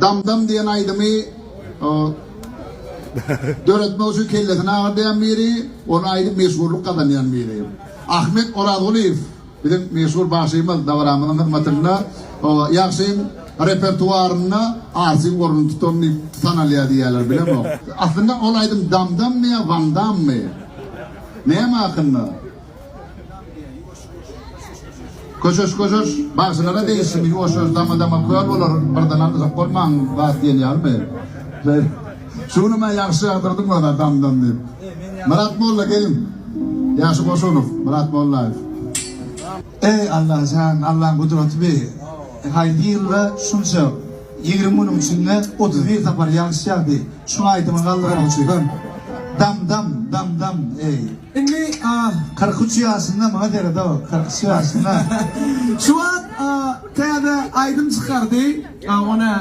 Dam-dam diýen aýdymy döretmek üçin kellesini agyrdýan biri, ony aýdyp meşhurlyk gazanýan biri. Ahmet Orazgulyýew biziň meşhur bagşymyz dabaramyzyň hyzmatynda Ýagşyň repertuarynda Arsyň ornuny tutan diýip sanalýar diýýärler, bilemok. Aslynda ol aýdym Dam-dammy ýa Waň-dammy? Näme hakynda? Köşeş köşeş bagşylara degişlimi ýuwaş ýuwaş dama dama köl bolar birden aldyjak bolmaň zat diýen ýalymy. Şu günüm-ä ýagşy ýagdyrdyň wala dam dam diýip. Myrat molla geliň. Ýagşy Goşunow, Myrat Mollaýew. Eý Allajan Allaň gudraty bi haýsy ýylda şunça 20 günüň içinde 31 sapar ýagyş ýagdy şuň aýdymy galdyran üçin dam dam dam dam eý. Indi 43 ýaşynda maňa serede bak, 43 ýaşynda. Şu wagt täze aýdym çykardy. Ony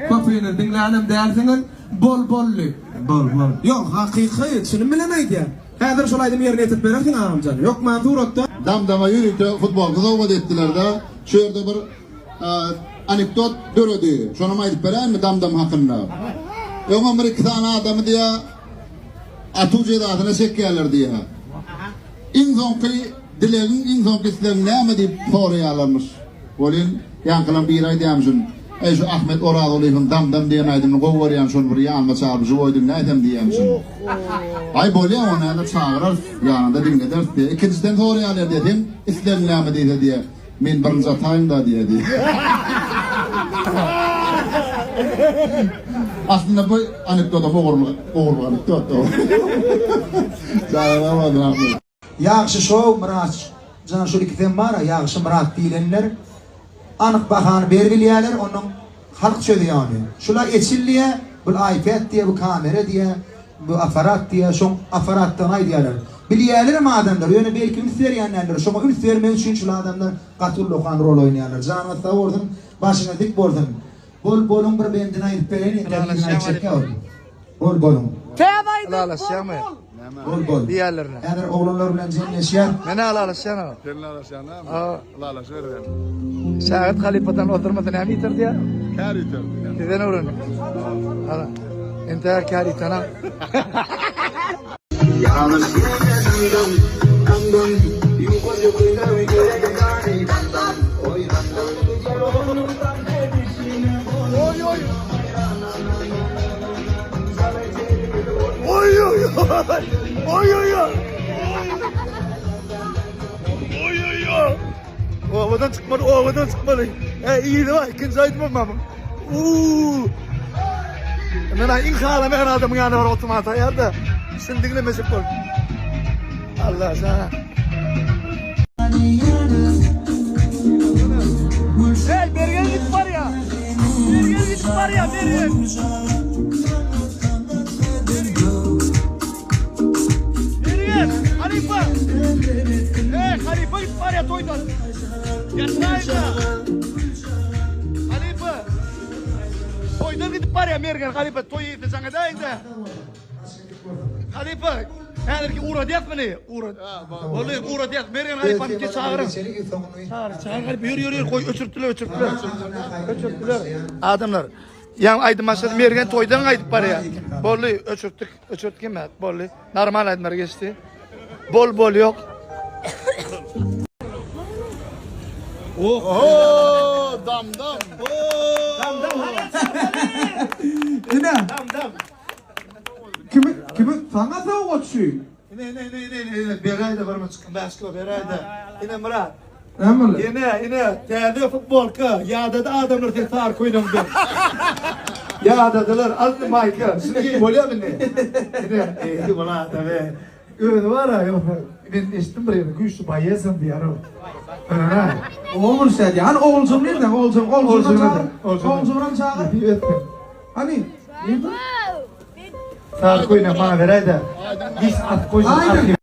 köpüňiz diňlänem dälsiňiz. Bol boldy. Bol bol. Ýok, hakyky, çynym bilen aýdýan. Häzir şol aýdymy ýerine ýetirip berersiň agamjan. Hökman suratda. Dam-dama ýörite futbolka sowgat etdiler-de, şu ýerde bir anekdot döredi. Şonam aýdyp beräýinmi Dam-dam hakynda? Öňem bir-iki sany adamy diýýär, Atuw jezasyna çekýärler diýýär. Iň soňky dilegiň, iň soňky islegiň näme diýip soraýarlarmyş. Welin, ýaňkylaň biri aýdýarmyşyn, Eý, şu Ahmet Orazgulyýewiň Dam-dam diýen aýdymyny gowy görýän, şony bir ýanyma çagyryp žiwoý diňläýsem diýýärmişin. Aý, bolýa, ony häzir çagyrarys, ýanynda diňlederis diýýär. Ikinjiden soraýarlar diýýär, seň islegiň näme diýse diýýär. Men birinji ataýyn-da diýýär diýýär. Aslynda bu anekdodam ogurlyk, ogurlyk anekdot. Janyňa sag bolsun Ahmet. Ýagşy şow Myrat jan şol ikisem bara Ýagşy Myrat diýlenler anyk bahany ber bilýäler onnoň halk çözýä ony şula eçil diýä bul iPad diýä bu kamera diýä Bu aparat diýýär, şoň aparatdygyny aýdýarlar. Bilýärlerem adamlar, ýöne belki üns berýän däldir. Şoňa üns bermek üçin şul adamlar gaty ullakan rol oýnaýarlar. Janyňyz sag bolsun, başyňyz dik bolsun. Bol boluň bir bendini aýdyp bereýin, entäk birini aýtjak ýa ol. Bol boluň. Täze aýdym bol bol. Bol bol. Diýerlerine. Häzir oglanlar bilen jemleşýär. Men ylalaşýan aga. Sen ylalaşýan näme? Ha. Ylalaşyber. Şägirt halypadan ozdurmasa näme ýiter diýýär? Kär ýiter diýýär. Sizden öwrendik. Ana. Entäk kär ýitene. Oy oy oy. Oy oy oy. Oy oy oy. Obadan çykmaly, obadan çykmaly. E, iydi var, ikinji aýdymam ben. Uuu. Men iň halamaýan adamyň ýanyna baryp oturmaga taýýar da. Şuny diňlemejek bol. Allah sana. Hey, Mergen gidip barýar. Mergen gidip barýar, Mergen. Mergen, halypa. Hey, halypa gidip barýar toýdan. Ýatlaýda. Halypa. Toýdan gidip barýar Mergen halypa toý ýetse jaň edäýiň-de. Halypa, häzirki ugradýas muny. Ugrad. Boldy, ugradýas. Mergen halypany geç çagyryň. Çagyr, çagyr halypa. Ýör, ýör, ýör. Goý, öçürtdiler, öçürtdiler. Öçürtdiler. Adamlar. Ýaňy aýdym başlady, Mergen toýdan gaýdyp barýar. Boldy, öçürtdik, öçürtdik hemme. Boldy. Normal aýdymlar geçdi. Bol bol ýok. Oho, dam dam. Dam dam. Ine. Dam dam. Kimi kimi saňa sowgat şu. Ine ine ine ine ine ine beräýde bir çykyn 5 kilo beräýde. Ine Myrat. Näme boldy? Ine ine täze futbolka ýadady adamlar sen sary köýnegiňden. Ýadadylar aldy maýka. Şuny geýip bolýarmy indi? Ine eý bul adam e. Özi bar-a ýok. Men eşitdim bir ýerde güýçli baýezem diýýär ol. Ha. Ogul şädi. Hany oguljyk nirde? Oguljyk, oguljyk çagyr. Oguljygam çagyr. Nesip etsin. Hany? Nirde? Sary köýnek maňa beräýdä. Diş asyp goýjak. Aýdyň.